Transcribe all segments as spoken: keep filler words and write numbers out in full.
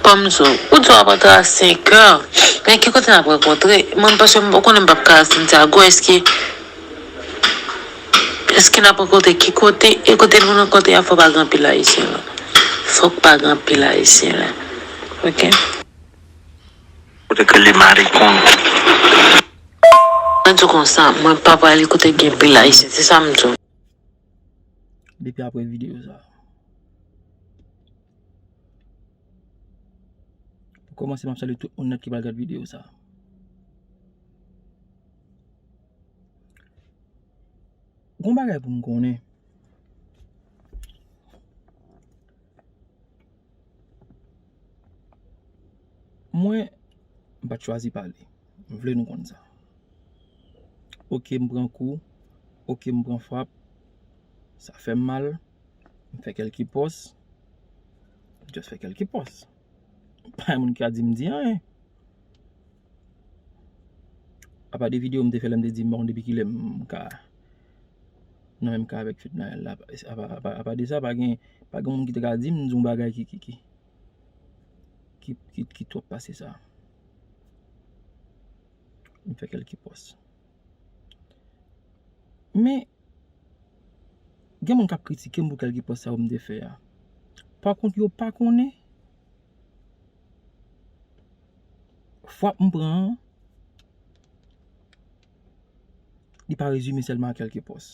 Kòm zo, ou di w ap antre a senk è. Men ki kote n ap rankontre? Mwen, paske m konnen m p ap ka Santiago, èske, èske n ap rankontre ki kote? E kote nou rankontre a, fò pa gen anpil Ayisyen la. Fòk pa gen anpil Ayisyen la. Ok? Kote ke li marikon. Mwen di w konsa, mwen pa prale kote gen pil Ayisyen, se sa m di w. Depi apre videyo sa. Pou kòmanse, m ap salye tout moun nèt ki pral gad videyo sa. Gon bagay pou n konnen. Mwen, m pa t chwazi pale. M vle nou konn sa. Ok, m pran kou. Ok, m pran frap. Sa fè m mal. M fè kèlke pòs. M just fè kèlke pòs. Pa gen moun ki ka di m di anyen. Apa de videyo m te fè lè m te di m pa konn depi kilè m ka nan menm ka avèk Fednaelle la. Apa, apa, apa de sa, pa gen, pa gen moun ki te ka di m di yon bagay ki, ki, ki, ki, ki, ki twòp pase sa. M fè kèlke pòs. Men, gen moun k ap kritike m pou kèlke pòs sa yo m te fè a. Pa kont, yo pa konnen frap m pran an, li pa rezime sèlman a kèlke pòs.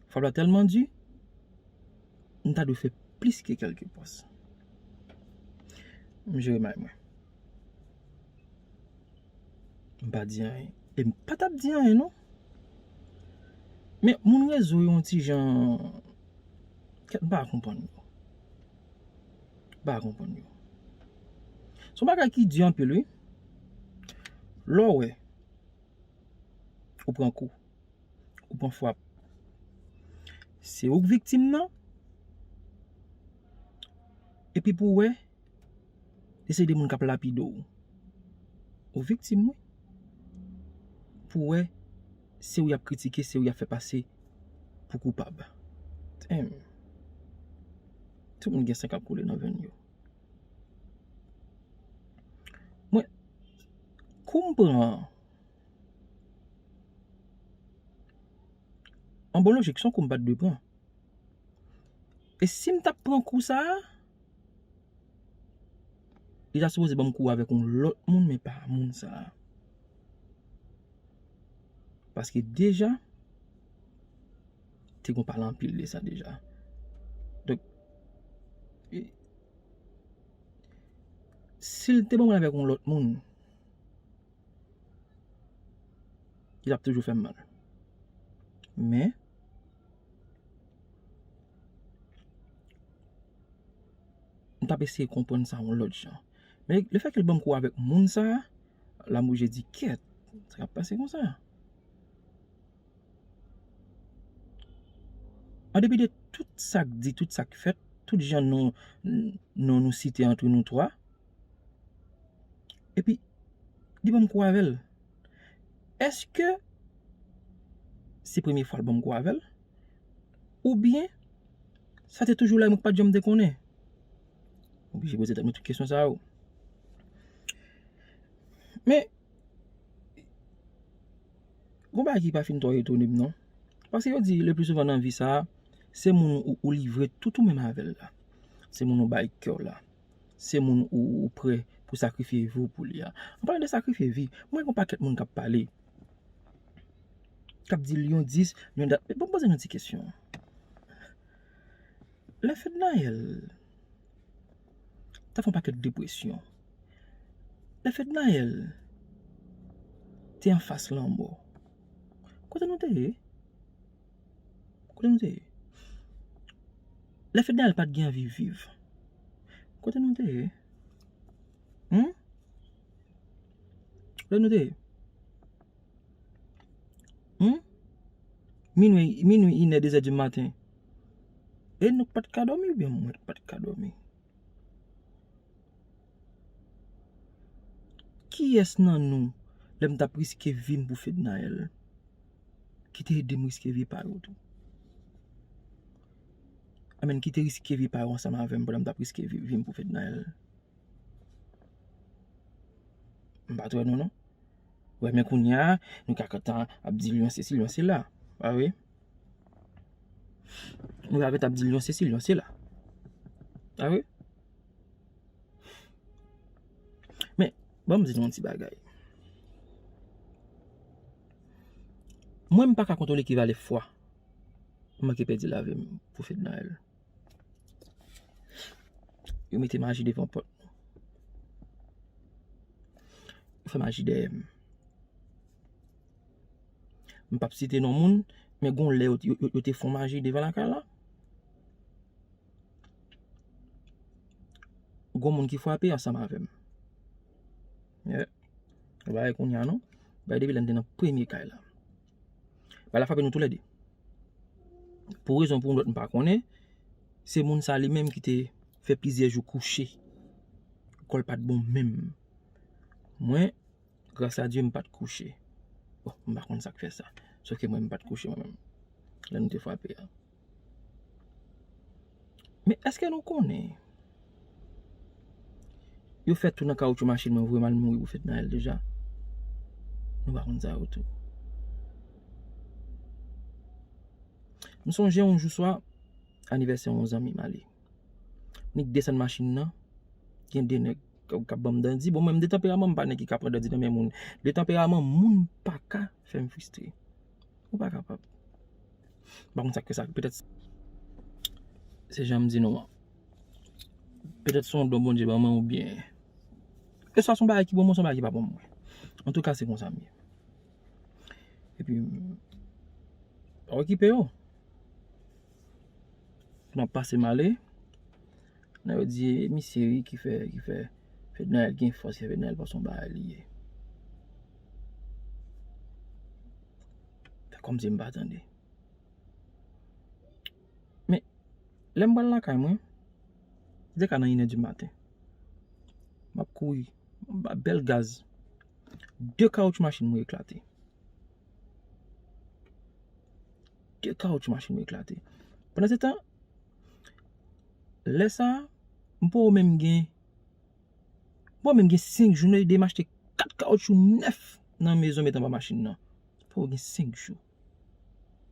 Frap la tèlman di, m ta dwe fè plis ke kèlke pòs. M jere may mwen. M pa di anyen. E m pa t ap di anyen, non. Men moun rezo yo yon ti jan, kèt, m pa konprann yo. M pa konprann yo. Se yon bagay ki di anpil, wi. Lè w wè, ou pran kou, ou pran frap. Se ou k viktim nan. Epi pou w wè, se de moun k ap lapide w. Ou viktim, wi. Pou w wè, se ou y ap kritike, se ou y ap fè pase pou koupab. Damn. Tout moun gen san k ap koule nan venn yo. Mwen, kou m pran an, an bon lojik, se yon kou m pa t dwe pran. E si m t ap pran kou sa a, li ta sipoze ban m kou avèk yon lòt moun, men pa moun sa a. Paske deja, te gon pale anpil de sa deja. Donk, e, si l te ban mwen avèk yon lòt moun, li t ap toujou fè m mal. Men, m t ap eseye konprann sa yon lòt jan. Men lefètke l ban m kou avèk moun sa a, la m oblije di, kèt, sa k ap pase konsa? An depi de tout sa k di, tout sa k fèt, tout jan non, non nou site antre nou twa, epi li ban m kou avè l. Èske se premye fwa l ban m kou avè l? Oubyen, sa te toujou la, mwen k pa t janm te konnen? Oblije poze tèt mwen tout kesyon sa yo. Men, gon bagay ki pa fin twò etone m, non. Paske yo di, le pli souvan nan vi sa a, se moun ou, ou livre tout ou menm avè l la. Se moun ou bay kè w la. Se moun ou, ou prè pou sakrifye vi w pou li a. An palan de sakrifye vi, mwen gen yon pakèt moun k ap pale, k ap di Lyon dis, Lyon dat. Bon, poze nou ti kesyon. Lè Fednaelle t ap fè yon pakèt depresyon, lè Fednaelle te anfas lanmò, kote nou te ye? Kote nou te ye? Lè Fednaelle pa t gen anvi viv, kote nou te ye? Hmm? Kote nou te ye? Hmm? Minwi, minwi, inè, dezè di maten. E nou k pa t ka dòmi oubyen mwen k pa t ka dòmi? Kiyès nan nou, lè m t ap riske vi m pou Fednaelle, ki te ede m riske vi pa yo tou? Amèn, ki te riske vi pa yo ansanm avè m pandan m t ap riske vi, vi m pou Fednaelle? M pa t wè nou non. Wè, men kounye a, nou ka kontan ap di l yon sesi, l yon sela. Pa vre? Nou ka kontan ap di l yon sesi, l yon sela. Pa vre? Men, ban m di nou yon ti bagay. Mwen, m pa ka kontwole ki valè fwa m manke pèdi lavi m pou Fednaelle. Yo mete maji devan pòt nou. Yo fè maji dèyè m. M p ap site non moun, men gon lè yo, yo, yo, yo te fon maji devan lakay la. Gon moun ki frape ansanm avè m. Yeah. Ou pa wè kounye a non. Bay depi lè n te nan premye kay la. Bay la frape nou toulède. Pou rezon pou yon lòt m pa konnen, se moun sa li menm ki te fè plizyè jou kouche. Kò l pa t bon menm. Mwen, gras a Dye, m pa t kouche. Bon, m pa konn sa k fè sa. Sòf ke mwen, m pa t kouche mwen menm. Lè nou te frape a. Men èske nou konnen yo fè tou nan kawotchou machin mwen, voye m al mouri pou Fednaelle deja? Nou pa konn sa yo tou. M sonje yon jou swa, anivèsè yon zanmi m ale. Nik desann machin nan, gen de nèg k ap, k ap ban m dandi. Bon, mwen, m de tanperaman, m pa nèg ki ka pran dandi nan men moun. De tanperaman, moun pa ka fè m fristre. Ou pa kapab. M pa konn sa k fè sa. Petèt se jan m di nou an. Petèt se yon don Bondye ban mwen oubyen. Ke swa se yon bagay ki bon mwen, se yon bagay ki pa bon mwen. Antouka, se konsa m ye. Epi, m pa okipe yo. M ap pase m ale. Nan yo di, e misye wi ki fè, ki fè Fednaelle gen fòs, ki fè Fednaelle panse yon bagay li ye. Fè kòmsi m pa tande. Men, lè m pral lakay mwen, se te ka nan inè di maten. M ap kouri, m ap bèl gaz. De kawotchou machin mwen eklate. De kawotchou machin mwen eklate. Pandan se tan, lè sa a, m poko menm gen, m poko menm gen senk jou, nou ede m achte kat kawotchou nèf nan mezon met anba machin nan. M poko gen senk jou.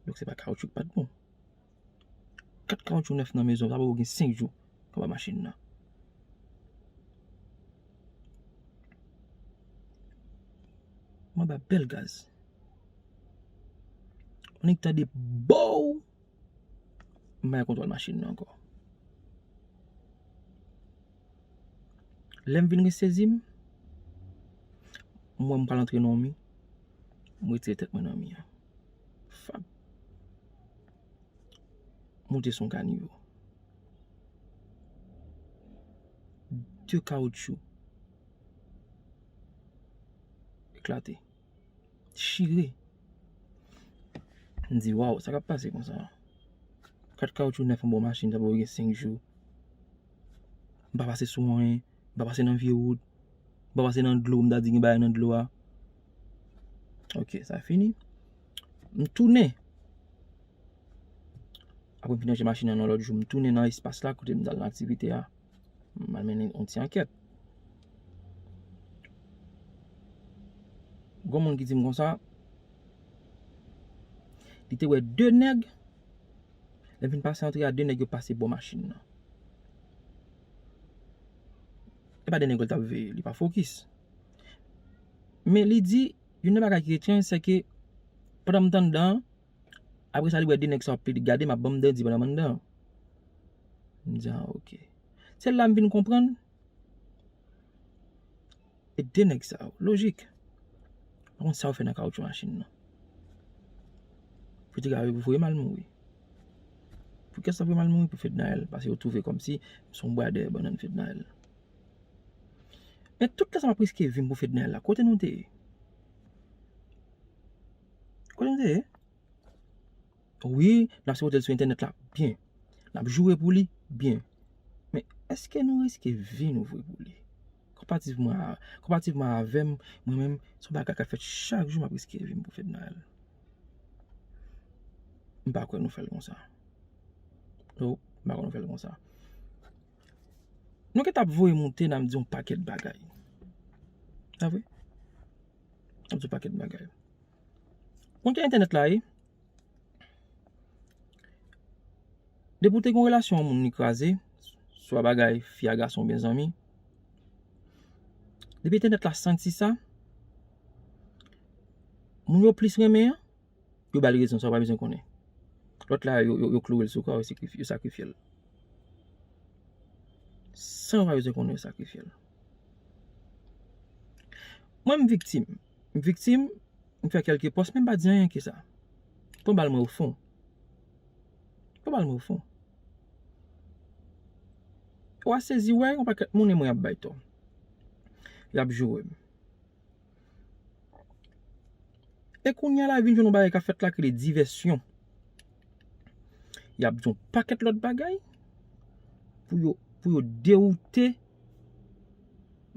Donk se pa kawotchou ki pa t bon. Kat kawotchou nèf nan mezon, sa poko gen senk jou anba machin nan. M anba bèl gaz. Annik tande bow! M pa gen kontwòl machin nan ankò. Lè m vin resezi m, m wè m pral antre nan yon mi, m retire tèt mwen nan mi an. Fap. Moute sou yon kanivo. De kawotchou eklate. Chire. M di, waw, sa k ap pase konsa? Kat kawotchou nèf anba yon machin, sa poko gen senk jou. M pa pase sou anyen, m pa pase nan vye wout, m pa pase nan dlo, m ta di gen bagay nan dlo a. Ok, sa fini. M tounen. Apre m fin ranje machin nan yon lòt jou, m tounen nan espas la kote m t al nan aktivite a. M al mennen yon ti ankèt. Gon moun ki di m konsa, li te wè de nèg, lè m fin pase antre a, de nèg yo pase bò machin nan. E pa de nèg yo l t ap veye, li pa fokis. Men li di, youn nan bagay ki etranj, se ke pandan m t anndan an, apre sa li wè de nèg sa yo ap plede gade m, ap ban m dandi pandan m anndan an. M di, a, ok. Se la m vin konprann, e de nèg sa yo, lojik, pa konn sa yo fè nan kawotchou machin nan. Pou te ka voye m al mouri. Pou kiyès sa voye m al mouri? Pou Fednaelle, paske yo twouve kòmsi m se yon bwa dèyè bannann Fednaelle. Men tout tan sa m ap riske vi m pou Fednaelle la, kote nou te ye? Kote nou te ye? Wi, n ap sipote l sou entènèt la, byen. N ap joure pou li, byen. Men èske nou riske vi nou vre pou li? Konparativman a, konparativman avè m, mwen menm, se yon bagay k ap fèt chak jou, m ap riske vi m pou Fednaelle. M pa kwè nou fè l konsa. No, m pa kwè nou fè l konsa. Nou gentan ap voye moute, n ap di yon pakèt bagay. Pa vre? Ap di w pakèt bagay. Konn jan entènèt la ye? Depi w te gen yon relasyon yon moun li kraze, swa bagay fi a gason oubyen zanmi, depi entènèt la santi sa, moun yo plis renmen an, yo ba l rezon san w pa bezwen konnen. Lòt la, yo, yo, yo kloure l sou kwa, yo sakrifye, yo sakrifye l. San w pa bezwen konnen, yo sakrifye l. Mwen, m viktim. M viktim, m fè kèlke pòs, men m pa di anyen ke sa. Pran bal mwen ofon. Pran bal mwen ofon. W a sezi wè, yon pakèt moun e mwen y ap bay tò. Y ap joure m. E kounye a la vin jwenn yon bagay k ap fèt la ki rele divèsyon. Y ap di yon pakèt lòt bagay pou yo, pou yo dewoute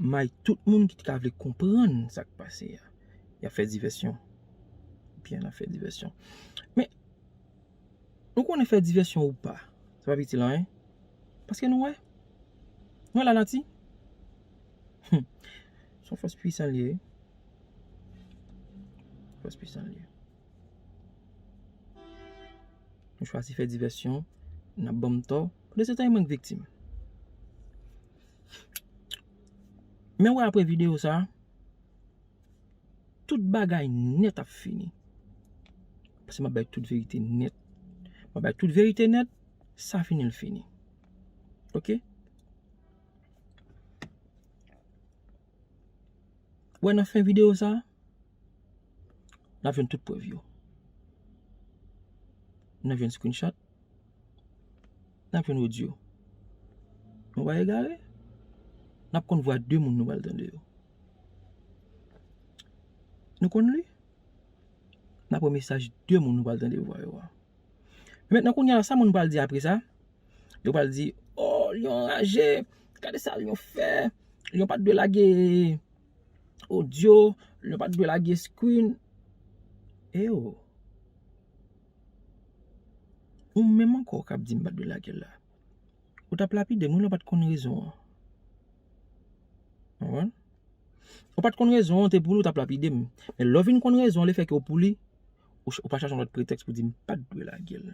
may tout moun ki t ka vle konprann sa k pase a. Y ap fè divèsyon. Byen, y ap fè divèsyon. Men, nou konnen fè divèsyon ou pa, sa p ap itil anyen. Paske nou wè. Nou wè lanati. Hmm. Se yon fòs pwisan li ye. Fòs pwisan li ye. Nou chwazi fè divèsyon, n ap ban m tò. Pandan se tan, e mwen k viktim. Men wè apre videyo sa, tout bagay nèt ap fini. Paske m ap bay tout verite nèt. M ap bay tout verite nèt, sa fini l fini. Oke? Wè nan fen videyo sa, n ap jwenn tout prèv yo. N ap jwenn screenshot. N ap jwenn odyo. Nou pa egare. N ap konn vwa de moun nou pral tande yo. Nou konn li. N ap wè mesaj de moun nou pral tande vwa yo a. Men mentnan kounye a la, sa moun pral di apre sa? Yo pral di, "Oh, li anraje. Gade sa li fè. Li pa t dwe lage odyo. Li pa t dwe lage screen." E yo. Ou menm ankò k ap di m pa t dwe lage l la. Ou t ap lapide m, wi, lè w pa t konn rezon an. Konprann? Ou pa t konn rezon an, te pou li, ou t ap lapide m. Men lè w vin konn rezon an, lefètke w pou li, ou, ch- ou pa chache yon lòt pretèks pou di m pa t dwe lage l.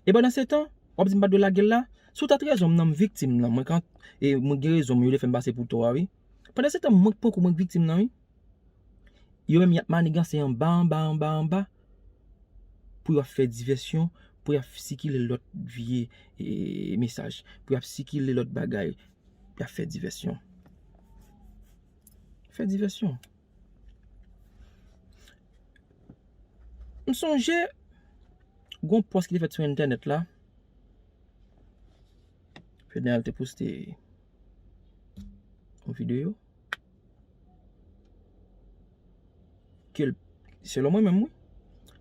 E pandan se tan, w ap di m pa t dwe lage l la, si w t at rezon m nan, m viktim nan, mwen kan, e mwen gen rezon m, yo te fè m pase pou tò a, wi. Pandan se tan, mwen k pran kou, mwen k viktim nan, wi. Yo menm y ap maniganse anba, anba, anba, anba. Pou y ap fè divèsyon, pou y ap sikile lòt vye e, mesaj, pou y ap sikile lòt bagay, y ap fè divèsyon. Fè divèsyon. M sonje, gon pòs ki te fèt sou entènèt la. Fednaelle te poste yon videyo ke l, selon mwen menm, wi,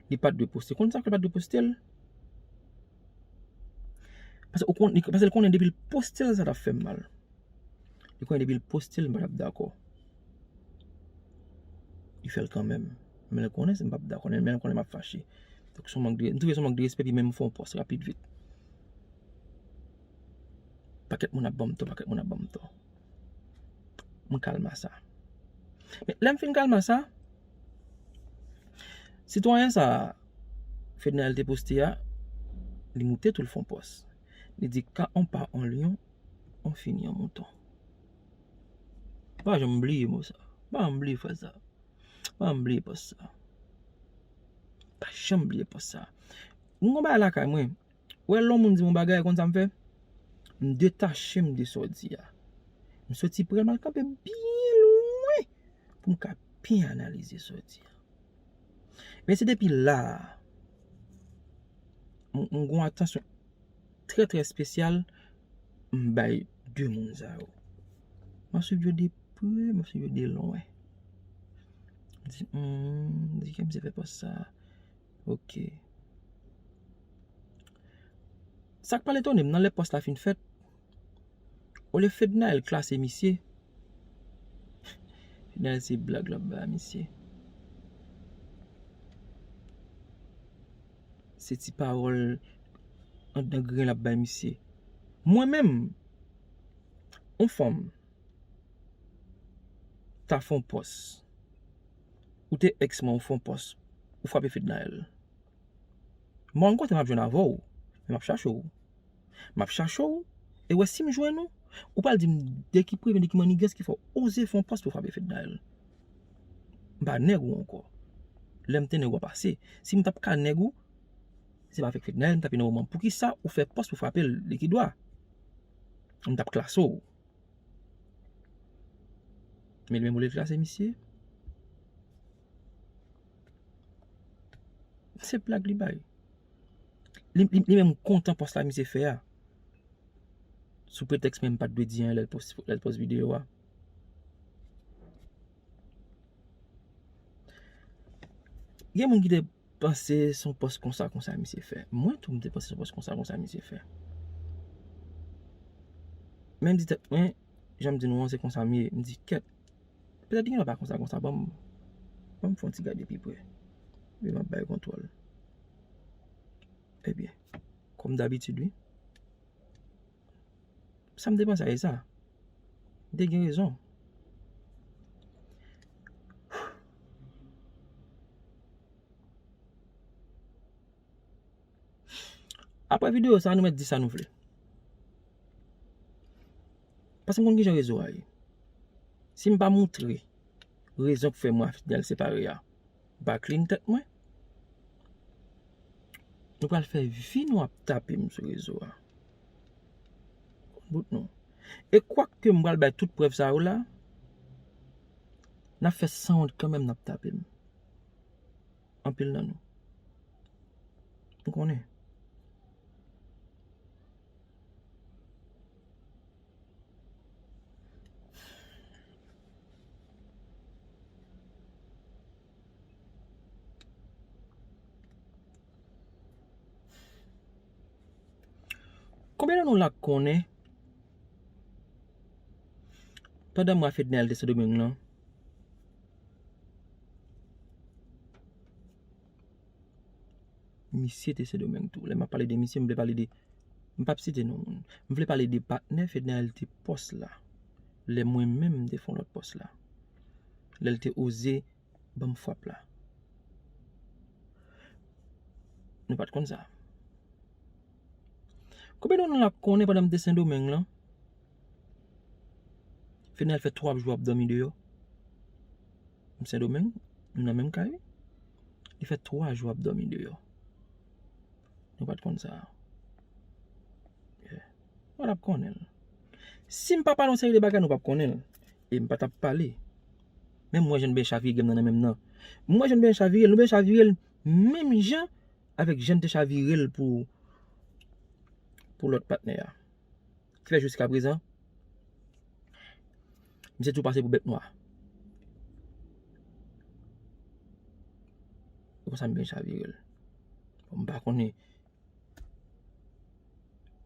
li pa t dwe poste. Konn sa k fè l pa t dwe poste l? Paske ou konn, li, paske l konnen depi l poste l, sa t ap fè m mal. Li konnen depi l poste l, m pa t ap dakò. Li fè l kanmenm. Men l konnen si m p ap dakò, men l konnen m ap fache. Donk, se yon mank de, m twouve se yon mank de respè, epi menm fè yon pòs rapid vit. Pakèt moun ap ban m tò, pakèt moun ap ban m tò. M kalma sa. Men lè m fin kalma sa, sitwayen sa, Fednaelle te poste a, li moute tou l fè yon pòs. Li di, "Quand on part en lion, on finit en mouton." Pa janm bliye mo sa. Pa janm bliye fraz sa. Pa janm bliye pòs sa. Pa janm bliye pòs sa. Mwen gon bagay lakay mwen. Wè lè yon moun di m yon bagay, konn sa m fè? M detache m de sa w di a. M soti pre l, m al kanpe byen lwen pou m ka byen analize sa w di a. Men se depi la a, m, m gon atansyon trè, trè espesyal m bay de moun sa yo. M ap swiv yo de pre, m ap swiv yo de lwen. M di, hmm, di ke misye fè pòs sa. Oke. Sa k pral etone m nan lè pòs la fin fèt, olye Fednaelle klase misye, Fednaelle se blag l ap bay misye. Se ti pawòl anndan grenn l ap bay misye. Mwen menm, yon fanm ta fè yon pòs. Ou te ex mwen, ou fè yon pòs, ou frape Fednaelle. Mwen rankontre m ap jwenn avè w, men m ap chache w. M ap chache w, e wè si m jwenn ou, ou pral di m de ki premye, de ki mannigans ki fè w oze fè yon pòs pou w frape Fednaelle. M pa nèg ou ankò. Lè m te nèg ou a pase. Si m t ap ka nèg ou, se pa avèk Fednaelle m t ap nan moman. Poukisa ou fè pòs pou frape l de ki dwa? M t ap klase w. Men li menm olye l klase misye, se blag li bay. Li, li, li menm kontan pòs la misye fè a. Sou pretèks mwen m pa t dwe di anyen lè l pòs, lè l pòs videyo a. Gen moun ki te panse se yon pòs konsa, konsa misye fè. Mwen tou, m te panse se yon pòs konsa, konsa misye fè. Men m di tèt mwen, jan m di nou an, se konsa m ye. M di, kèt, petèt li gen dwa pa konsa, konsa. Ban m, ban m fè yon ti gade pi pre. Epi m ap bay kontwòl. Ebyen, kòm dabitid, wi. Sa m te panse a, e sa. M te gen rezon. Apre videyo sa, nou mèt di sa nou vle. Paske m konn kijan rezo a ye. Si m pa moutre rezon k fè mwen a Fednaelle separe a, m pa clean tèt mwen. Nou pral fè vi nou ap tape m sou rezo a. Bout nou. E kwak ke m pral bay tout prèv sa yo la, n ap fè sanwont kanmenm, n ap tape m. Anpil nan nou. M konnen. Konbyen nan nou la k konnen pandan mwen a Fednaelle te Sendomeng lan, misye te Sendomeng tou. Lè m ap pale de misye, m vle pale de, m p ap site non moun. M vle pale de patnè Fednaelle te pòs la. Lè mwen menm m te fè yon lòt pòs la. Lè l te oze ban m frap la. Nou pa t konn sa. Konbyen nan nou la konnen pandan m te Sendomeng lan, Fednaelle fè twa jou ap dòmi deyò? M Sendomeng, nou nan menm kay wi. Li fè twa jou ap dòmi deyò. Nou pa t konn sa. Yeah. Nou pa t ap konnen l. Si m pa pale yon seri de bagay, nou p ap konnen l. E m pa t ap pale. Men m wè jan l byen chavire m nan, nan menm nan. M wè jan l byen chavire l, nou byen chavire l menm jan avèk jan l te chavire l pou, pou lòt patnè a. Ki fè jiskaprezan, misye tou pase pou bèt nwa. E konsa m byen chavire l. Bon, m pa konnen,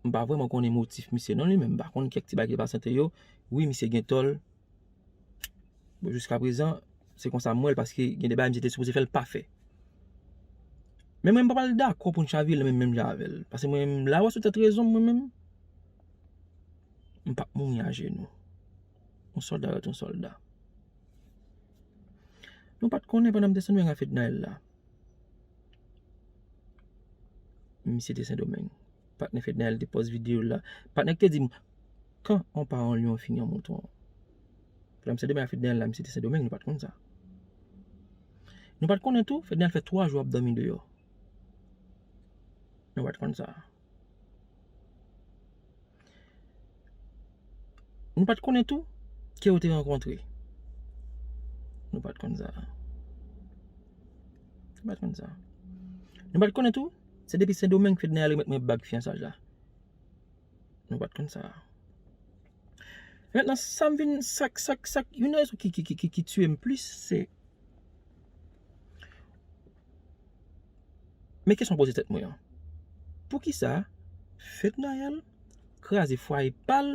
m pa vrèman konnen motif misye non li menm. M pa konn kèk ti bagay ki pase ant yo. Wi, misye gen tò l. Bon, jiskaprezan, se konsa m wè l, paske gen de bagay misye te sipoze fè, l pa fè. Men mwen, m pa pral dakò pou n chavire l menm, menm jan avè l. Paske mwen, m la wè sou tèt rezon m, mwen menm. M p ap mouri ajenou. Yon sòlda rete yon sòlda. Nou pa t konnen pandan m te Sendomeng a Fednaelle la. Misye te Sendomeng. Patnè Fednaelle te pòs videyo la. Patnè ki te di m, quand on part en lion, on finit en mouton. Pandan m Sendomeng a Fednaelle la, misye te Sendomeng, nou pa t konn sa. Nou pa t konnen tou, Fednaelle fè twa jou ap dòmi deyò. Nou pa t konn sa. Nou pa t konnen tou ke yo te rankontre. Nou pa t konn sa. Nou pa t konn sa. Nou pa t konnen tou, se depi Sendomeng Fednaelle remèt mwen bag fiyansaj la. Nou pa t konn sa. Mentnan, sa m vin, sa k, sa k, sa k, youn nan rezon ki, ki, ki, ki, ki tiye m plis, se Men kesyon m poze tèt mwen an, poukisa Fednaelle kraze fwaye pa l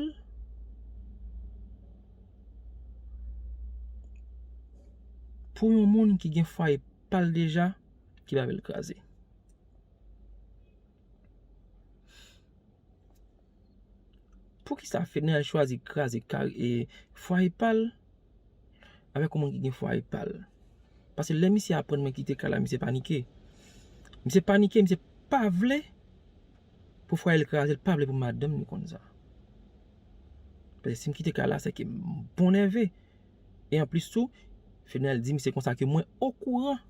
pou yon moun ki gen fwaye pa l deja ki pa vle l kraze? Poukisa Fednaelle chwazi kraze kari, e, fwaye pa l avèk yon moun ki gen fwaye pa l? Paske lè misye aprann mwen kite kay la, misye panike. Misye panike, misye pa vle pou fwaye l kraze, l pa vle pou madanm li konn sa. Paske si m kite kay la, se ke m bon nève. E anplis tou, Fednaelle di misye konsa ke mwen okouran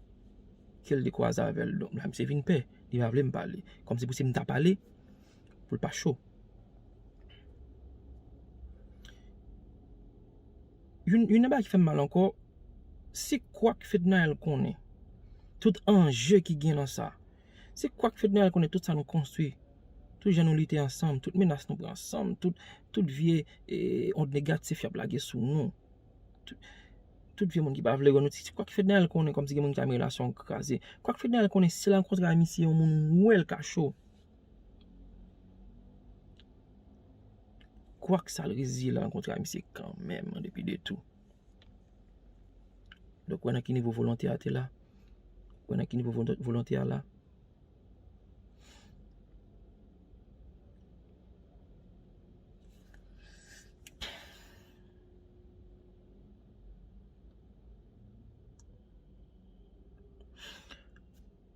ke l te kwaze avè l. Donk, la misye vin pè. Li pa vle m pale. Kòmsi pou si m ta pale, pou l pa cho. Youn, youn nan bagay ki fè m mal ankò, se kwak Fednaelle konnen. Tout anje ki gen nan sa. Se kwak Fednaelle konnen tout sa nou konstwi. Tout jan nou lite ansanm, tout menas nou pran ansanm, tout, tout vye, eh, ond negatif y ap lage sou nou. Tout, tout vye moun ki pa vle wè nou, se kwak Fednaelle konnen kòmsi gen moun ki ta renmen relasyon an kraze. Kwak Fednaelle konnen si l rankontre a misye yon moun wè l ka cho. Kwak sa l reziye l rankontre a misye kanmenm, an depi de tou. Donk, wè nan ki nivo volonte a te la. Wè nan ki nivo volon-, volonte a la.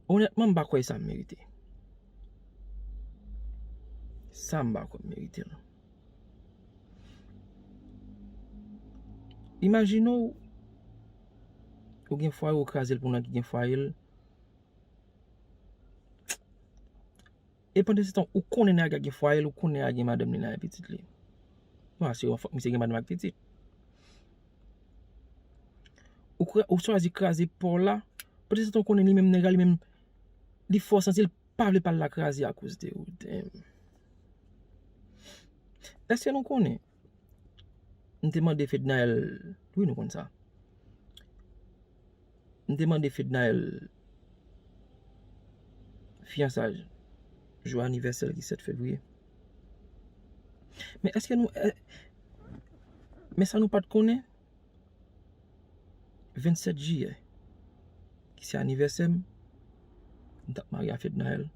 Onètman, m pa kwè sa m merite. Sa m pa kwè m merite l. Imajine w, ou gen fwaye, ou kraze l pou nèg ki gen fwaye l. E pandan se tan, ou konnen nèg la gen fwaye l, ou konnen nèg la gen madanm li, nèg la gen pitit li. Bon, se yon fòk misye gen madanm ak pitit. Ou, kra- ou chwazi kraze pa w la, pandan se tan, ou konnen li menm, nèg la li menm, li fè w santi l pa vle pa l la kraze akoz de ou. Damn. Èske nou konnen? M te mande Fednaelle, wi, nou konn sa. M te mande Fednaelle fiyansaj, jou anivèsè l ki sèt fevriye. Men èske nou, è- men sa nou pa t konnen? Vennsèt jiyè, ki se anivèsè m, m t ap marye a Fednaelle.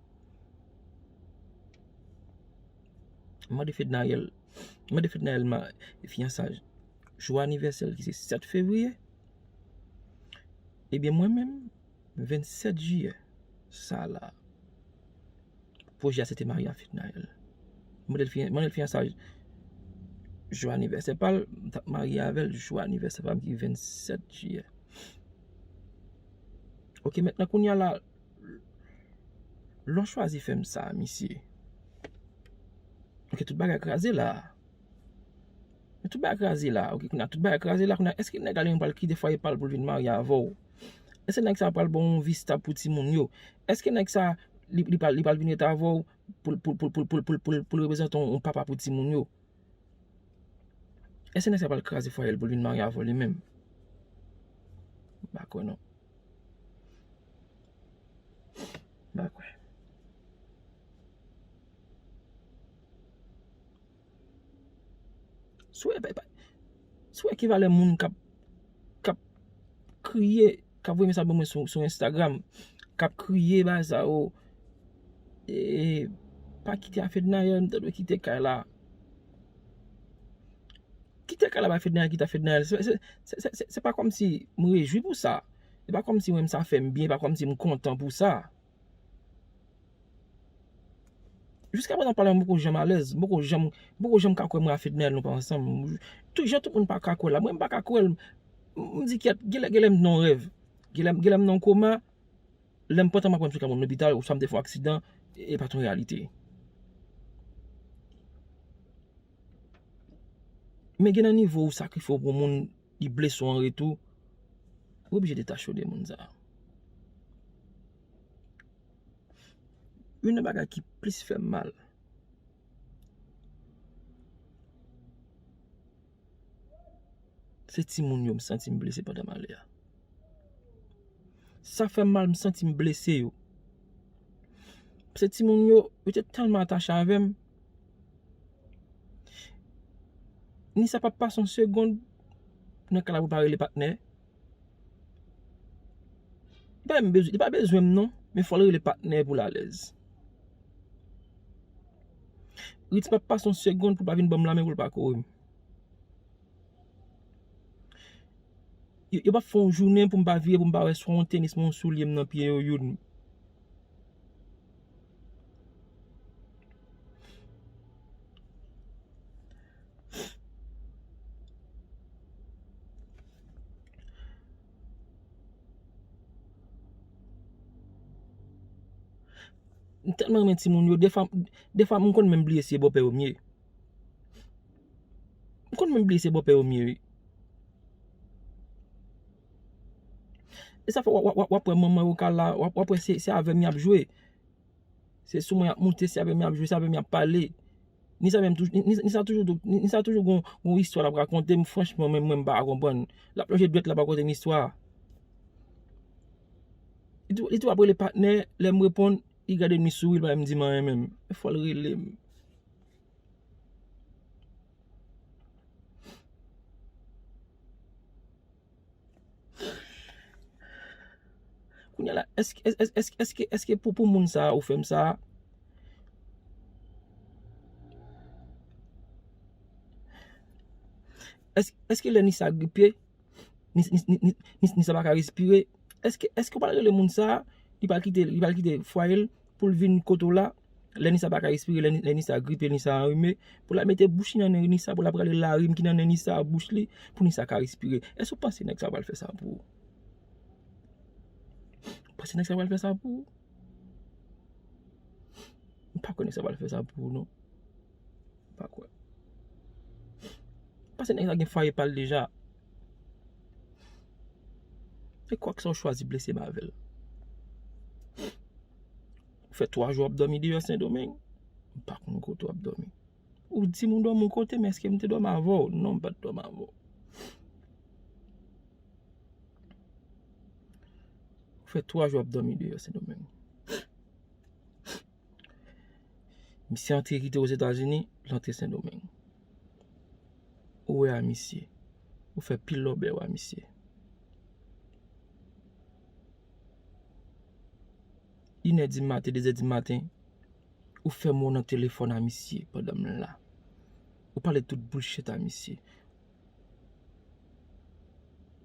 M mande Fednaelle, m mande Fednaelle ma- fiyansaj, jou anivèsè l ki se sèt fevriye. Ebyen, mwen menm, vennsèt jiyè, sa la, pwojè a se te marye a Fednaelle. M mande l fiyan- mande l fiyansaj jou anivèsè pa l, m t ap marye avè l jou anivèsè pa m ki vennsèt jiyè. Ok, mentnan kounye a la, lè w chwazi fè m sa, misye. Ok, tout bagay kraze la. Men tout bagay kraze la, ok, kounye a tout bagay kraze la, kounye a, èske nèg la li menm pral kite fwaye pa l pou l vin marye avè w? Èske nèg sa pral ba w yon vi stab pou timoun yo? Èske nèg sa, li, li pral, li pral vin ret avè w pou, pou, pou l reprezante yon, yon papa pou timoun yo? Èske nèg sa pral kraze fwaye l pou l vin marye avè w li menm? M pa kwè non. M pa kwè. Si w wè, pa- pa- si w wè ki valè moun k ap, k ap kriye, k ap voye mesaj ban mwen sou, sou Instagram, k ap kriye bagay sa yo, e, pa kite a Fednaelle, m ta dwe kite kay la. Kite kay la bay Fednaelle, kite a Fednaelle. Se, se, se, se, se, se pa kòmsi m rejwi pou sa. Se pa kòmsi mwen, sa fè m byen, se pa kòmsi m kontan pou sa. Jiska prezan pale mwen, m poko janm alèz, m poko janm, m poko janm ka kwè mwen a Fednaelle nou pa ansanm. Tout jan tout moun pa ka kwè la, mwen m pa ka kwè l. M, m di kèt, genlè, genlè m nan yon rèv. Genlè, genlè m nan yon koma. Lè m pran tan m aprann sou ka moun lopital, oswa m te fè yon aksidan, e pa t yon reyalite. Men gen nan nivo ou sakrifye w pou moun, li blese w an retou, ou oblije detache w de moun sa. Youn nan bagay ki plis fè m mal, se timoun yo m santi m blese pandan malè a. Sa fè m mal, m santi m blese yo. Paske timoun yo, yo te tèlman atache avè m. Nisa p ap pase yon segonn nan kay la pou l pa rele patnè. Li pa menm bezwen, li pa bezwen m non, men fò l rele patnè pou l alèz. Ritz p ap pase yon segonn pou l pa vin ban m lamen pou l pa kore m. Yo, yo p ap fè yon jounen pou m pa vire, pou m pa wè swa yon tenis, mwen yon soulye m nan pye yo youn. M tèlman renmen timoun yo, defwa, defwa m konn menm bliye si e bòpè yo m ye. M konn menm bliye se bòpè yo m ye, wi. E sa fè w ap, w ap, w ap wè manman yo ka la, w ap, w ap wè se, se avè m y ap jwe. Se sou mwen y ap moute, se avè m y ap jwe, se avè m y ap pale. Ni sa menm toujou, ni, ni sa toujou, ni, ni sa toujou gon, gon istwa l ap rakonte m, franchman, menm mwen m pa ka konprann. L ap lonje dwèt, l ap rakonte m istwa. Li tou, li tou ap rele patnè, lè m reponn, li gade m, li souri, li pa menm di m anyen menm. E fò l rele m. Kounye a la, èske, èske, èske, èske, èske pou, pou moun sa a ou fè m sa a? Èske, èske lè Nisa gripe, Nis-, Nis-, Nis-, Nis-, Nisa pa ka respire? Èske, èske w pral rele moun sa a, li pral kite, li pral kite fwaye l pou l vin kote w la? Lè Nisa pa ka respire, lè Ni-, lè Nisa gripe, Nisa anrime, pou l al mete bouch li nan nen Nisa, pou l al rale larim ki nan nen Nisa a bouch li, pou Nisa ka respire. Èske w panse nèg sa pral fè sa pou ou? Ou panse nèg sa pral fè sa pou ou? M pa kwè nèg sa pral fè sa pou ou, non. M pa kwè. Paske nèg sa gen fwaye pa l deja. E kwak sa w chwazi blese m avè l. Ou fè twa jou w ap dòmi deyò Sendomeng. M pa konn kote w ap dòmi. Ou di m ou dòmi yon kote, men èske m te dòmi avè w? Non, m pa t dòmi avè w. Ou fè twa jou w ap dòmi deyò Sendomeng. Misye antre kite Ozetazini, l antre Sendomeng. Ou wè a misye. Ou fè pil lòbèy a misye. Inè di maten, dezè di maten, ou fè mo nan telefòn a misye pandan m la. Ou pale tout bullshit a misye.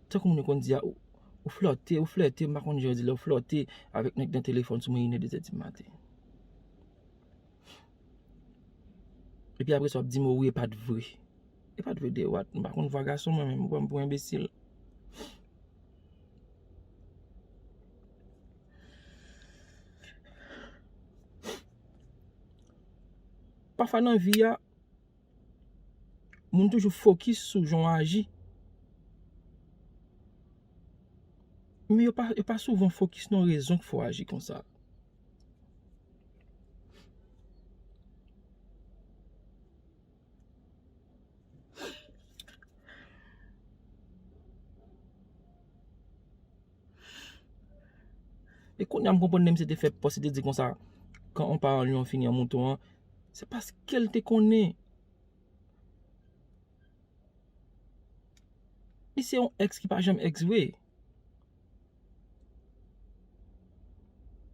Tankou moun yo konn di a, ou, ou flòte, ou flète, m pa konn jan yo di lè ou flòte avèk nèg nan telefòn sou mwen inè, dezè di maten. Epi apre sa w ap di m, o wi, e pa t vre. E pa t vre de what? M pa konn vwa gason mwen menm, ou pran m pou enbesil. Pafwa nan vi a, moun toujou fokis sou jan w aji. Men yo pa, yo pa souvan fokis nan rezon k fè w aji konsa. E kounye a m konprann lè misye te fè pòs, li te di konsa, quand on part en lion, on finit en mouton an, se paske l te konnen. Li se yon èks ki pa janm èks vre.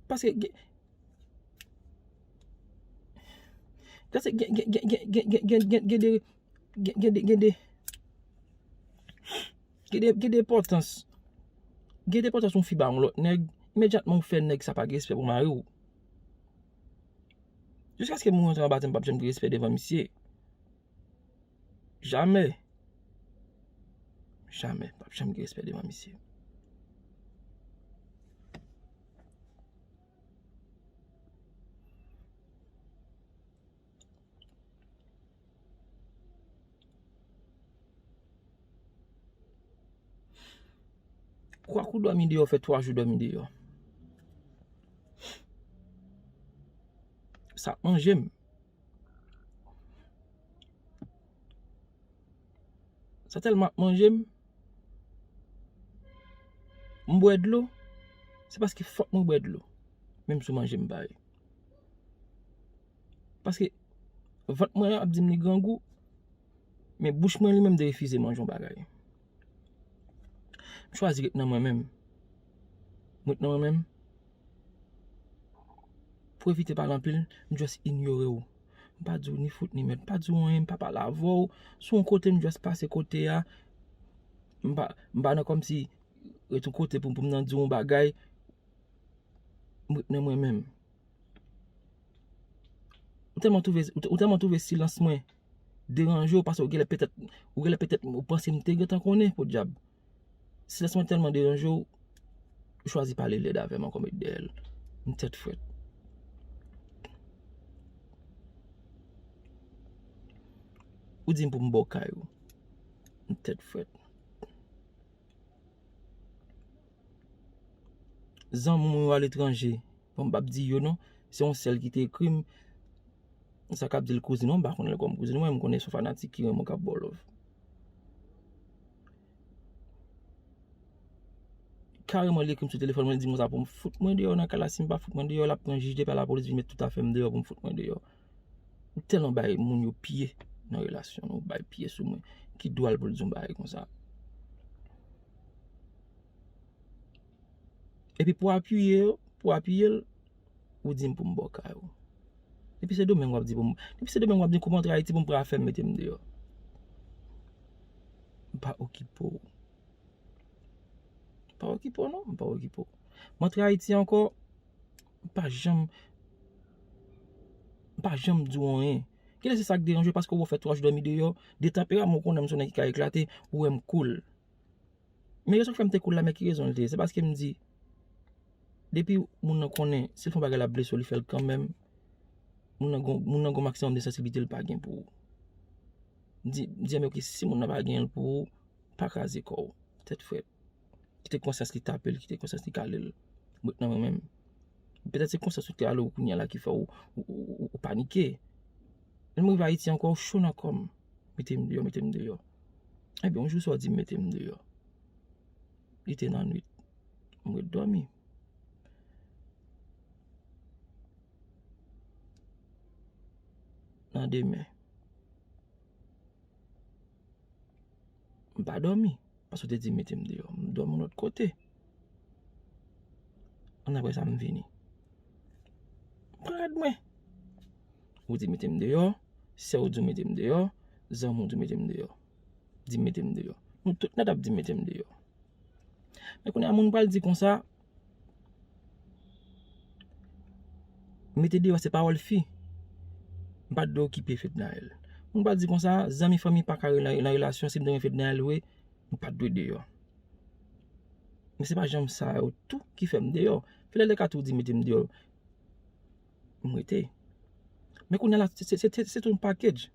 Paske gen, paske gen, gen, gen, gen, gen, gen, gen, gen, gen de, gen, gen de, gen de, gen de, gen de enpòtans. Gen de enpòtans yon fi ba yon lòt nèg, imedyatman ou fè nèg sa pa gen respè pou mari w. Jiskaske moun rantre anba tè m p ap janm gen respè devan misye. Jamè. Jamè. P ap janm gen respè devan misye. Kwak ou dòmi deyò, fè twa jou dòmi deyò. Sa ap manje m. Sa tèlman ap manje m. M bwè dlo. Se paske fòk mwen bwè dlo. Menm si w manje m pa ye. Paske vant mwen ap di m li grangou, men bouch mwen li menm te refize manje yon bagay. M chwazi ret nan mwen menm. M ret nan mwen menm. Pou evite pale anpil, m just inyore w. M pa di w ni fout ni mèd, m pa di w anyen, m pa pale avè w. Si w yon kote, m just pase kote a. M pa, m pa nan kòmsi ret yon kote pou, pou m nan di yon bagay, m ret nan mwen menm. Ou tèlman twouve, ou, ou tèlman twouve silans mwen deranje w, paske ou genlè petèt, ou genlè petèt ou panse m te gentan konnen, podyab. Silans mwen tèlman deranje w, ou chwazi pale lèd avè m ankò, met dèyè l. M tèt frèt. Ou di m pou m ba w kay ou. M tèt frèt. Zanmi mwen yo aletranje. Bon, m p ap di yo non. Se yon sèl ki te ekri m. Sa k ap di l kouzin, non, m pa konnen l kòm kouzin mwen, m konnen se yon fanatik ki renmen w k ap ba w love. Kareman, li ekri m sou telefòn mwen, li di m konsa pou m fout mwen deyò nan kay la. Si m pa fout mwen deyò, l ap pran jij depi a lapolis vin met tout afè m deyò pou m fout mwen deyò. Ou tèlman bay moun yo pye nan relasyon nou, bay pye sou mwen. Ki dwa l pou l di yon bagay konsa? Epi pou apiye, pou apiye l, ou di m pou m ba w kay ou. Depi Sendomeng w ap di pou m, depi Sendomeng w ap di m pou m antre Ayiti pou m pran afè m mete m deyò. M pa okipe w. M pa okipe w non, m pa okipe w. M antre Ayiti ankò, m pa janm, m pa janm di w anyen. Genlè se sa k deranje w paske w fè twa jou dòmi deyò, de tanperaman w konnen m se yon nèg ki ka eklate, ou wè m cool. Men rezon k fè m te cool la, men ki rezon l te ye? Se paske m di, depi moun nan konnen, si l fè yon bagay l ap blese w, li fè l kanmenm. Moun nan gon, moun nan gon maksimòm de sansiblite l pa gen pou ou. M di, m di, men oke, si moun nan pa gen l pou ou, pa kraze kò w. Tèt frèt. Kite konsyans li tape l, kite konsyans li kale l. M ret nan mwen menm. Petèt se konsyans ou kale w kounye a la ki fè w, ou, ou, ou, ou panike. Lè m rive Ayiti ankò, w cho nan kò m. Mete m deyò, mete m deyò. Ebyen, yon jou sa w di m mete m deyò. Li te nan nwit. M ret dòmi. Nan demen. M pa dòmi. Paske w te di mete m deyò. M dòmi yon lòt kote. Ann apre sa, m vini. M pran rad mwen. Ou di mete m deyò, sè w di w mete m deyò, zanmi w di w mete m deyò. Di mete m deyò. Nou tout nèt ap di mete m deyò. Men kounye a, moun pral di konsa, mete deyò se pawòl fi. M pa t dwe okipe Fednaelle. Moun pral di konsa, zanmi fanmi pa ka rele nan, nan relasyon, si m te renmen Fednaelle vre, m pa t dwe deyò. Men se pa janm sa yo tou ki fè m deyò. Fednaelle te ka tou di mete m deyò. M rete. Men kounye a la, se, se, se, se, se tout yon package.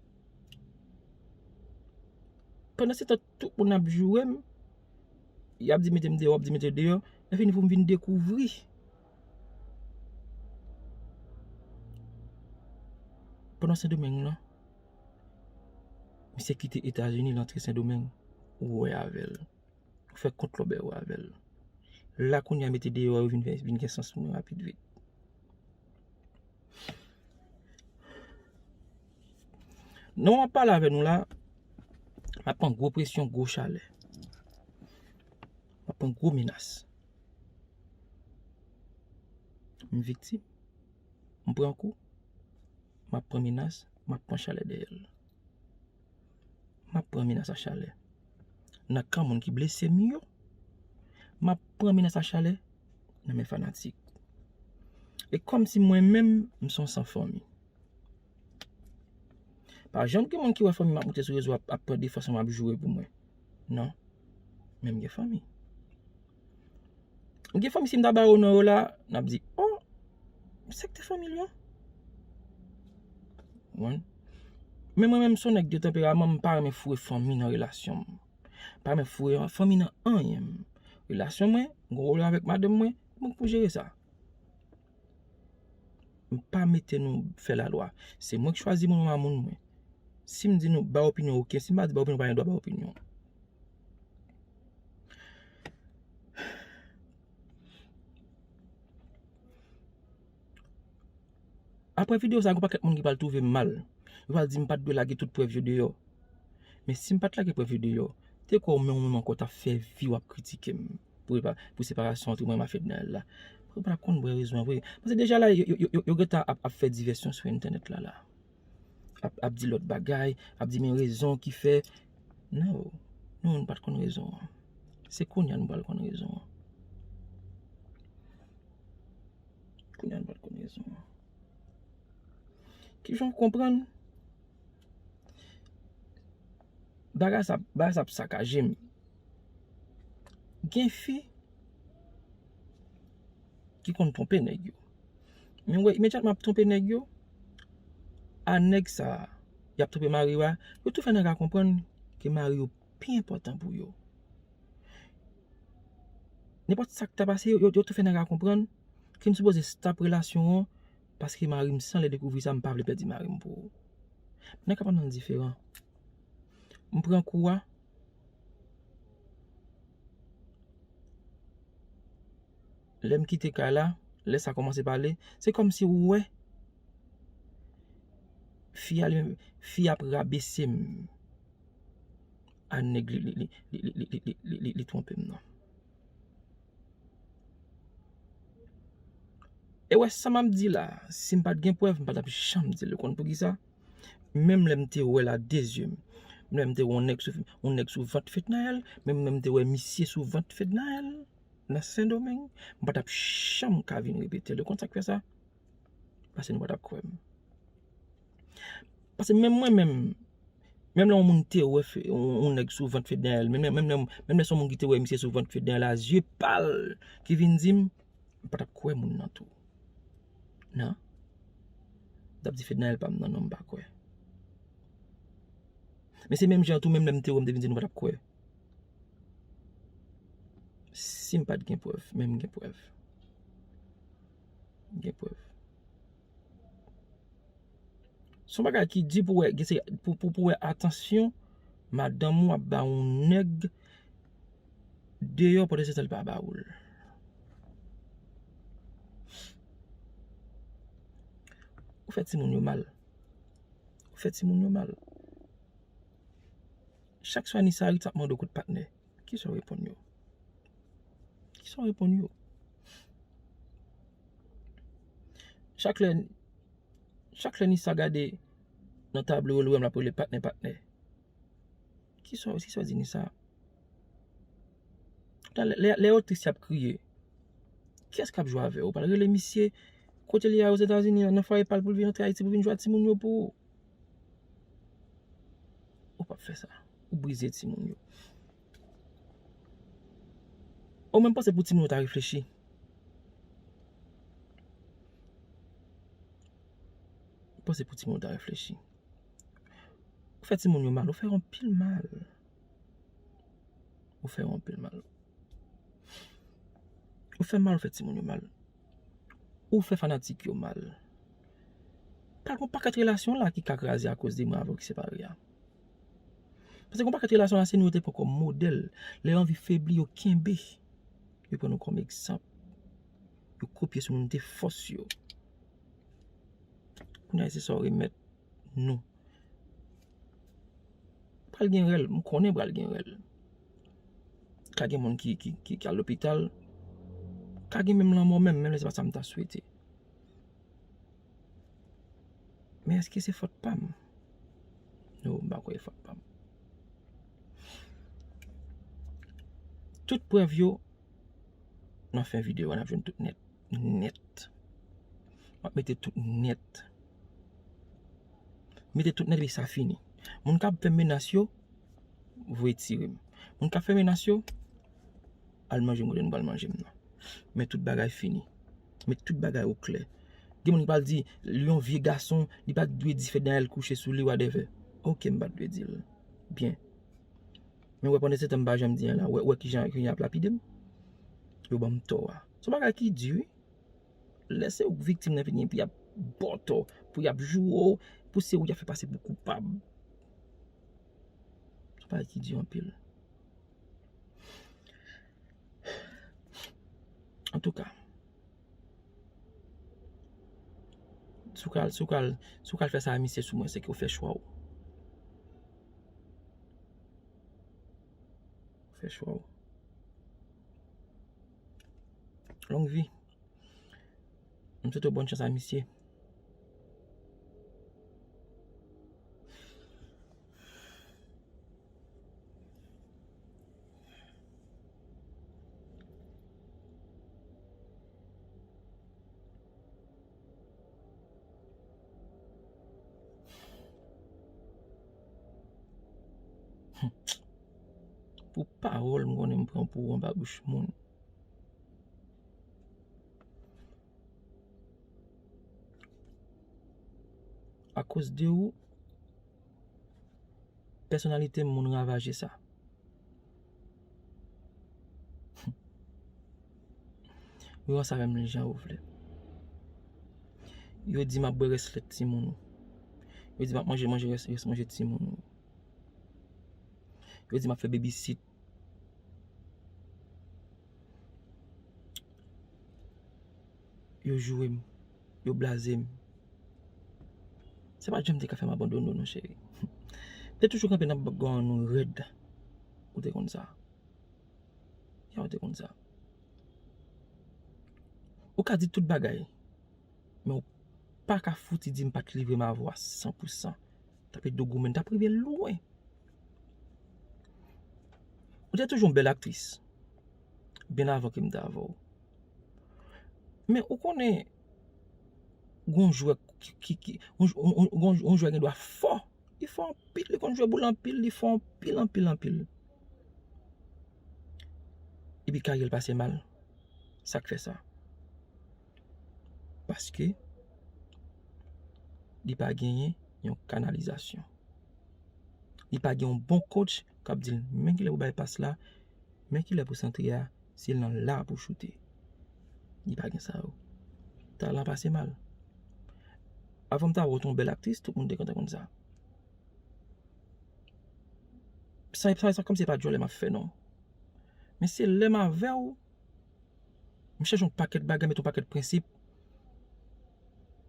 Pandan se tan, tout moun ap joure m, y ap di mete m deyò, ap di mete deyò. Lè fini pou m vin dekouvri. Pandan Sendomeng lan, misye kite Etazini, l antre Sendomeng, ou wè avè l. Ou fè kont lòbèy ou avè l. La kounye a mete deyò yo vin fè, vin gen sans pou mwen rapid vit. Nan moman m ap pale avè nou la, m ap pran gwo presyon, gwo chalè. M ap pran gwo menas. M viktim. M pran kou. M ap pran menas, m ap pran chalè dèyè l. M ap pran menas a chalè nan kan moun ki blese m yo. M ap pran menas a chalè nan men fanatik. E kòmsi mwen menm, m se yon san fanmi. Pa janm gen moun ki wè fanmi m ap moute sou rezo ap, ap pran defans mwen, ap joure pou mwen. Non. Men m gen fanmi. M gen fanmi, si m ta ba yo non yo la, n ap di, oh, sa k te fanmi l yo? Ou konprann? Men mwen menm, m se yon nèg de tanperaman, m pa renmen foure fanmi nan relasyon m. M pa renmen foure fanmi nan anyen m. Relasyon mwen, m gen yon pwoblèm avèk madanm mwen, mwen pou jere sa. M pa mete nou fè lalwa. Se mwen k chwazi moun mwen a moun mwen. Si m di nou bay opinyon, oke. Si m pa di bay opinyon, pa gen dwa bay opinyon. Apre videyo sa, gen yon pakèt moun ki pral twouve m mal. Yo pral di m pa t dwe lage tout prèv yo deyò. Men si m pa t lage prèv yo deyò, te kwè w menm, ou menm ankò t ap fè vi w ap kritike m pou, pou separasyon ant mwen ak Fednaelle la. Ou pa t ap konn vrè rezon an vre. Paske deja la, yo, yo, yo, yo gentan ap, ap fè divèsyon sou entènèt la, la. Ap, ap di lòt bagay, ap di men rezon ki fè. Non, nou menm nou pa t konn rezon an. Se kounye a nou pral konn rezon an. Kounye a nou pral konn rezon an. Kijan w konprann? Bagay sa, bagay sa ap sakaje m. Gen fi ki konn twonpe nèg yo. Men w wè, imedyatman ap twonpe nèg yo, a nèg sa a, y ap twonpe mari yo a, yo tou fè nèg la konprann ke mari yo pi enpòtan pou yo. Nenpòt sa k ta pase, yo, yo, yo tou fè nèg la konprann ke m sipoze stop relasyon an, paske mari m, san lè dekouvri sa, m pa vle pèdi mari m pou ou. Nèg ap ann diferan. M pran kou a. Lè m kite kay la, lè sa kòmanse pale, se kòmsi ou wè fi a li menm, fi a ap rabese m a nèg li, li, li, li twonpe m nan. E wè sa m ap di la, si m pa t gen prèv, m pa t ap janm di l. Ou konn poukisa? Menm lè m te wè l a de zye m, menm lè m te wè yon nèg sou, yon nèg sou vant Fednaelle, menm lè m te wè misye sou vant Fednaelle nan Sendomeng, m pa t ap janm ka vin repete l. Ou konn sa k fè sa? Paske nou pa t ap kwè m. Paske menm mwen menm, menm lè yon moun te wè fe, yon, yon nèg sou vant Fednaelle, menm, menm, menm, menm lè se yon moun ki te wè misye sou vant Fednaelle a zye pa l ki vin di m, m pa t ap kwè moun nan tou. Non. M t ap di Fednaelle pa m nan, non, m pa kwè. Men se menm jan tou, menm lè m te wè, m te vin di nou pa t ap kwè. Si m pa t gen prèv, men m gen prèv. M gen prèv. Se yon bagay ki di pou wè, gen se, pou, pou, pou wè atansyon madanm ou ap ba yon nèg deyò pandan se tan li pa ba ou l. Ou fè timoun yo mal. Ou fè timoun yo mal. Chak swa Nisa Ritz ap mande w kout patnè. Kisa w reponn yo? Kisa w reponn yo? Chak lè, chak lè Nisa gade nan tablo yo, li wè m l ap rele patnè, patnè. Kisa, kisa w di Nisa? Lè, lè, lè yo tris, y ap kriye. Kiyès k ap jwe avè w? Ou pral rele misye kote li ye a Ozetazini an, nan fwaye pa l, pou l vin antre Ayiti, pou l vin jwe a timoun yo pou ou? Ou p ap fè sa. Ou brize timoun yo. Ou menm panse pou timoun yo ta reflechi. Ou panse pou timoun yo ta reflechi. Ou fè timoun yo mal, ou fè yo anpil mal. Ou fè yo anpil mal. Ou fè mal, ou fè timoun yo mal. Ou fè fanatik yo mal. Pral gen yon pakèt relasyon la ki ka kraze akoz de mwen avè w ki separe a. Paske gen yon pakèt relasyon la, se nou yo te pran kòm modèl. Lè yo anvi febli, yo kenbe. Yo pran nou kòm egzanp. Yo kopye sou nou, nou te fòs yo. Kounye a, se sa w remèt nou. Pral gen rèl, m konnen pral gen rèl. Ka gen moun ki, ki, ki, ki al lopital. Ka gen menm lanmò menm, menm lè se pa sa m ta swete. Men èske se fòt pa m? No, m pa kwè e fòt pa m. Tout prèv yo, nan fen videyo a, n ap jwenn tout nèt. Nèt. M ap mete tout nèt. Mete tout nèt epi sa fini. Moun k ap fè menas yo, voye tire m. Moun k ap fè menas yo, al manje m kote nou pral manje m nan. Men tout bagay fini. Met tout bagay oklè. Gen moun ki pral di, li yon vye gason, li pa t dwe di Fednaelle kouche sou li, whatever. Oke, m pa t dwe di l. Byen. Men wè, pandan se tan m pa janm di anyen la, wè, wè kijan, kijan y ap lapide m. Yo ban m tò a. Se yon bagay ki di, wi. Lè se ou k viktim nan fini, epi y ap ba w tò, pou y ap joure w, pou se ou y ap fè pase pou koupab. Se yon bagay ki di anpil. Antouka, si w ka al, si w ka al, si w ka al fè sa a misye sou mwen, se ke w fè chwa w. Ou fè chwa w. Long vi. M swete w bòn chans a misye. Pou pawòl m konnen m pran pou ou anba bouch moun. Akoz de ou, pèsonalite m moun ravaje sa. Yo sa fè m jan ou vle. Yo di m ap bwè rès lèt timoun ou. Yo di m ap manje manje rès, rès manje timoun ou. Yo di m ap fè babysit. Yo joure m. Yo blaze m. Se pa t janm te ka fè m abandone w non, cheri. M te toujou kanpe nan bak gòm nou rèd. Ou te konn sa. Ya, ou te konn sa. Ou ka di tout bagay, men ou pa ka fouti di m pa t livre m avè w a san pou san. T ap ede w goumen, t ap rive lwen. Ou te toujou yon bèl aktris, byen avan ke m te avè w. Men ou konnen, gon jwè ki, ki, ki, yon, yon, yon, yon jwè gen dwa fò. Li fò anpil, li konn jwe boul anpil, li fò anpil, anpil, anpil. Epi karyè l pase mal. Sa k fè sa? Paske li pa genyen yon kanalizasyon. Li pa gen yon bon coach k ap di l, men kilè pou bay pas la, men kilè pou santre a, se nan la pou choute. Li pa gen sa yo. Talan pase mal. Avan m ta wè w te yon bèl aktris, tout moun te kontan konn sa. Sa, sa, sa kòmsi se pa djòlè m ap fè non. Men se lè m avè w, m chanje yon pakèt bagay, met yon pakèt prensip.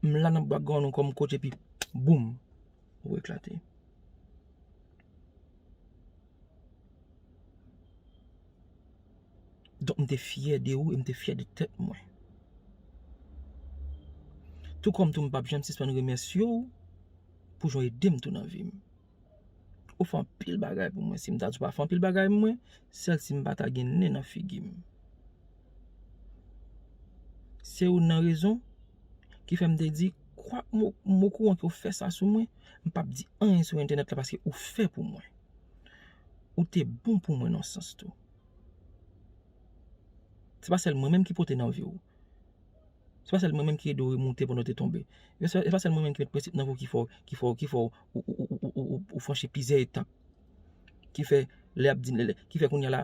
M la nan bak gòm nou kòm coach epi boum, ou eklate. Donk m te fyè de ou e m te fyè de tèt mwen. Tou kòm tou m p ap janm sispann remèsye w pou jan w ede m tou nan vi m. Ou fè anpil bagay pou mwen. Si m ta di w pa fè anpil bagay pou mwen, sèl si m pa ta gen nen nan figi m. Se youn nan rezon ki fè m te di, kwak m, m okouran ke w fè sa sou mwen, m p ap di anyen sou entènèt la paske ou fè pou mwen. Ou te bon pou mwen nan sans tou. Se pa sèl mwen menm ki pote nan vi w. Se pa sèl mwen menm ki ede w remonte pandan w te tonbe. E se, e pa sèl mwen menm ki met prensip nan vi w ki fè w, ki fè w, ki fè w, ou, ou, ou, ou, ou, ou, ou franchi plizyè etap. Ki fè, lè y ap di, lè, lè, ki fè kounye a la,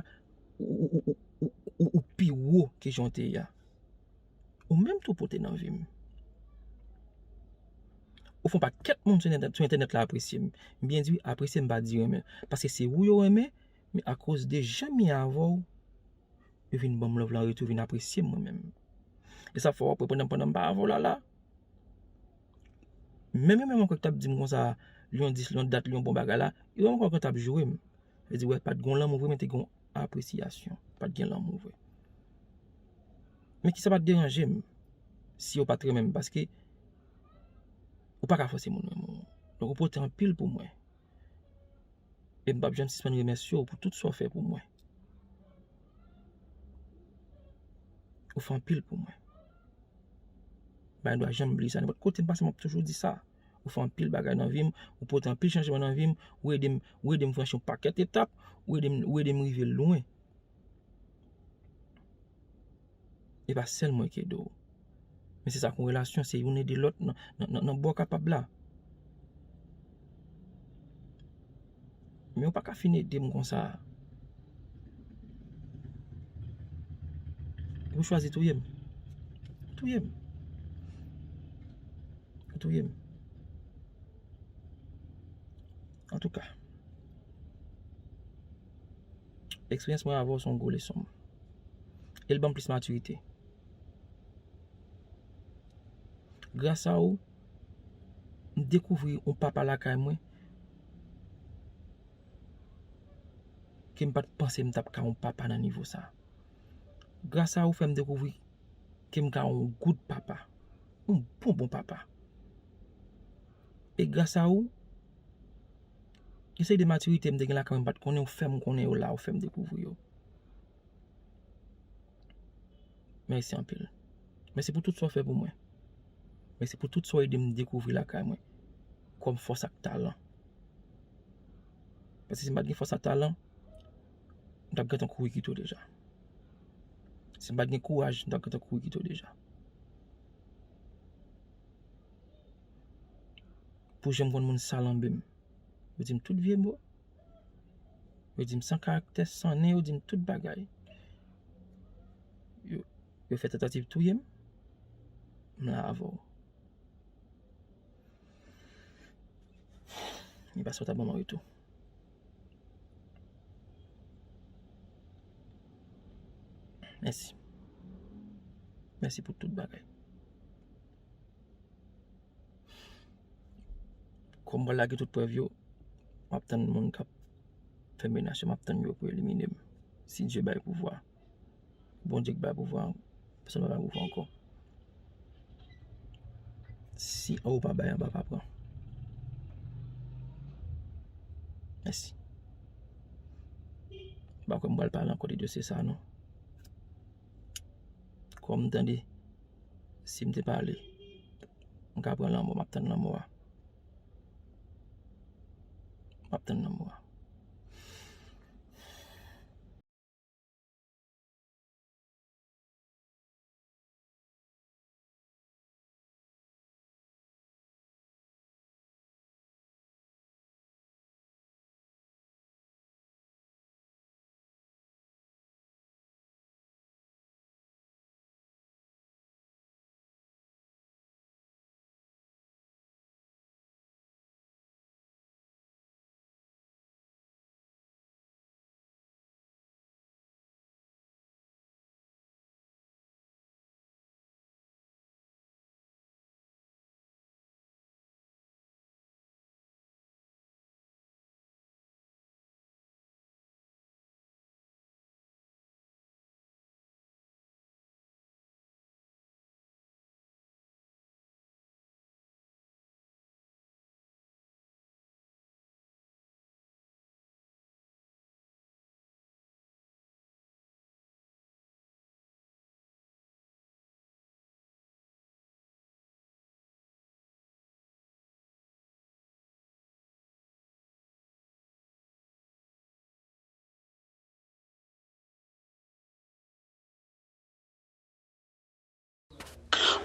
ou, ou, ou, ou, ou, ou pi wo ke jan w te ye a. Ou menm tou pote nan vi m. Ou fè yon pakèt moun sou entènèt, sou entènèt la apresye m. M byen di wi, apresye m pa di renmen. Paske se ou yo renmen, men akoz de jan m ye avè w, yo vin ban m love la an retou, vin apresye m mwen menm. E sa fè w ap wè pandan, pandan m pa avè w la, la, menm yo menm ankò ki t ap di m konsa, Lion dis, Lion dat, Lion bon bagay la, yo menm ankò t ap joure m. Yo di, wè, pa t gen lanmou vre, men te gen apresyasyon. Pa t gen lanmou vre. Men ki sa pa t deranje m si yo pa t renmen m, paske ou pa ka fòse moun renmen w. Donk, ou pote anpil pou mwen. E m p ap janm sispann remèsye w pou tout sa w fè pou mwen. Ou fè anpil pou mwen. M pa gen dwa janm bliye sa. Nenpòt kote m pase, m ap toujou di sa. Ou fè anpil bagay nan vi m, ou pote anpil chanjman nan vi m, ou ede m, ou ede m franchi yon pakèt etap, ou ede m, ou ede m rive lwen. E pa sèl mwen ki ede w. Men se sa k yon relasyon, se youn ede lòt nan, nan, nan, nan bò kapab la. Men ou pa ka fin ede m konsa. Ou chwazi touye m. Touye m. Ou touye m. Antouka, eksperyans mwen avè w se yon gwo leson. E l ban m plis matirite. Gras a ou, m dekouvri yon papa lakay mwen ke m pa t panse m t ap ka yon papa nan nivo sa. Gras a ou fè m dekouvri ke m ka yon goud papa. Yon bon bon papa. E gras a ou, yon seri de matirite m te gen lakay mwen m pa t konnen, ou fè m konnen yo la, ou fè m dekouvri yo. Mèsi anpil. Mèsi pou tout sa w fè pou mwen. Mèsi pou tout sa w ede m dekouvri lakay mwen kòm fòs ak talan. Paske si m pa t gen fòs ak talan, m t ap gentan kouri kite w deja. Si m pa t gen kouraj, m t ap gentan kouri kite w deja. Pou jan m konn moun salanbe m. Yo di m tout vye mo. Yo di m san karaktè, san nen, yo di m tout bagay. Yo, yo fè tantativ touye m. M la avè w. Li pa sot ap ban m an retou. Mèsi. Mèsi pou tout bagay. Kòm m pral lage tout prèv yo, m ap tann moun k ap fè menas yo, m ap tann yo pou elimine m. Si Dye bay pouvwa. Bondye k bay pouvwa, pèsonn pa bay pouvwa ankò. Si anwo pa bay, anba pa pran. Mèsi. M pa kwè m pral pale ankò de dosye sa a, non. Kòm m tande, si m te pale, m ka pran lanmò, m ap tann lanmò a. M ap tann lanmò a.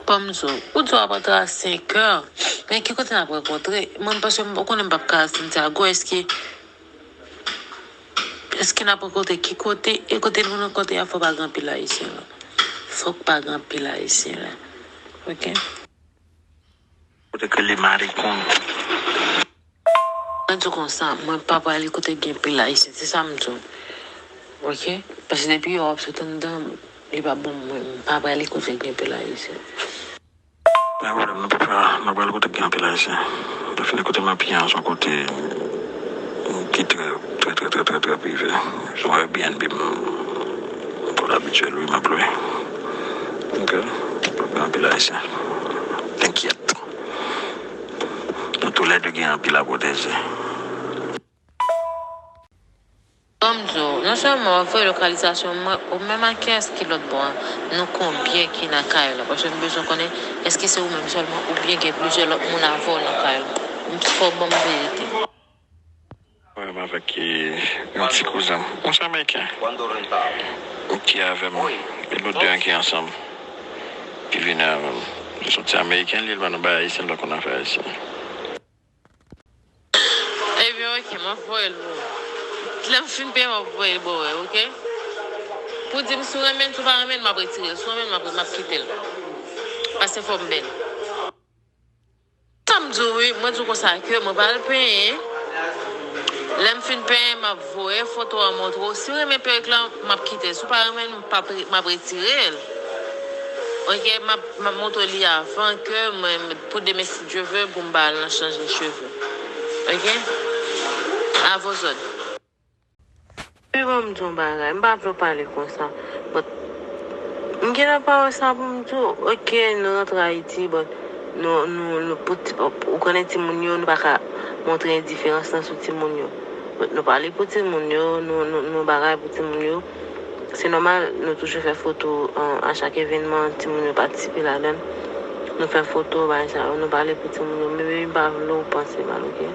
Ban m di w, ou di w ap antre a senk è, men ki kote n ap rankontre? Mwen, paske m, ou konnen m p ap ka Santiago, èske, èske n ap rankontre ki kote? E kote nou rankontre a, fò pa gen anpil Ayisyen la. Fòk pa gen anpil Ayisyen la. Oke? Kote ke li marikon. Mwen di w konsa, mwen pa prale kote gen pil Ayisyen, se sa m di w. Oke? Paske depi yo ap sot anndan, li pa bon mwen, m pa prale kote gen pil Ayisyen. Pa pwoblèm, non, papa, mwen prale kote gen pil Ayisyen. Mwen fin kote m ap ye an, se yon kote ki trè, trè, trè, trè, trè, trè prive. Se yon Airbnb, m, m konn abitye lwe, m ap lwe. Oke? Pa gen anpil Ayisyen. Enkyèt. Nou toulède gen anpil a pwoteje. Ban m di w, non sèlman w ap voye lokalizasyon mwen, ou menm ak kiyès ki lòt bò a? Nou konbyen ki nan kay la? Paske m bezwen konnen, èske se ou menm sèlman oubyen gen plizyè lòt moun avè w nan kay la? Fò w ban m verite. Mwen menm avèk, e, yon ti kouzen m. Yon ti Ameriken. Ki avè m. E nou de an ki ansanm. Ki vini avè m. Se yon ti Ameriken, li, li pa nan bagay Ayisyen, li pa konn afè Ayisyen. Ebyen, oke, m ap voye l pou ou. Lè m fin peye, m ap voye l ba w, oke? Pou di m si w renmen l, si w pa renmen l, m ap retire l. Si w renmen l, m ap, m ap kite l. Paske fò m bèl. Sa m di w wi, mwen di w konsa ke mwen pral penyen. Lè m fin penyen, m ap voye foto an montre w. Si w renmen perik lan, m ap kite l. Si w pa renmen l, m p ap re-, m ap retire l. Oke, m ap, m ap montre li avan ke mwen, pou demen, si Dye ve, pou m ba al nan chanje cheve. Oke? A vos òd. Wi, ban m di yon bagay. M pa vle w pale konsa. But, m gentan pa wè sa pou m di w. Oke, nou rantre Ayiti, but nou, nou, nou, pou ti, ou konnen timoun yo, nou pa ka montre endiferans lan sou timoun yo. But nou pale pou timoun yo, nou, nou, nou bagay pou timoun yo. Se nòmal, nou toujou fè foto, an, a chak evènman, timoun yo patisipe ladan l. Nou fè foto, bagay sa yo, nou pale pou timoun yo. Men, men m pa vle w panse mal, oke?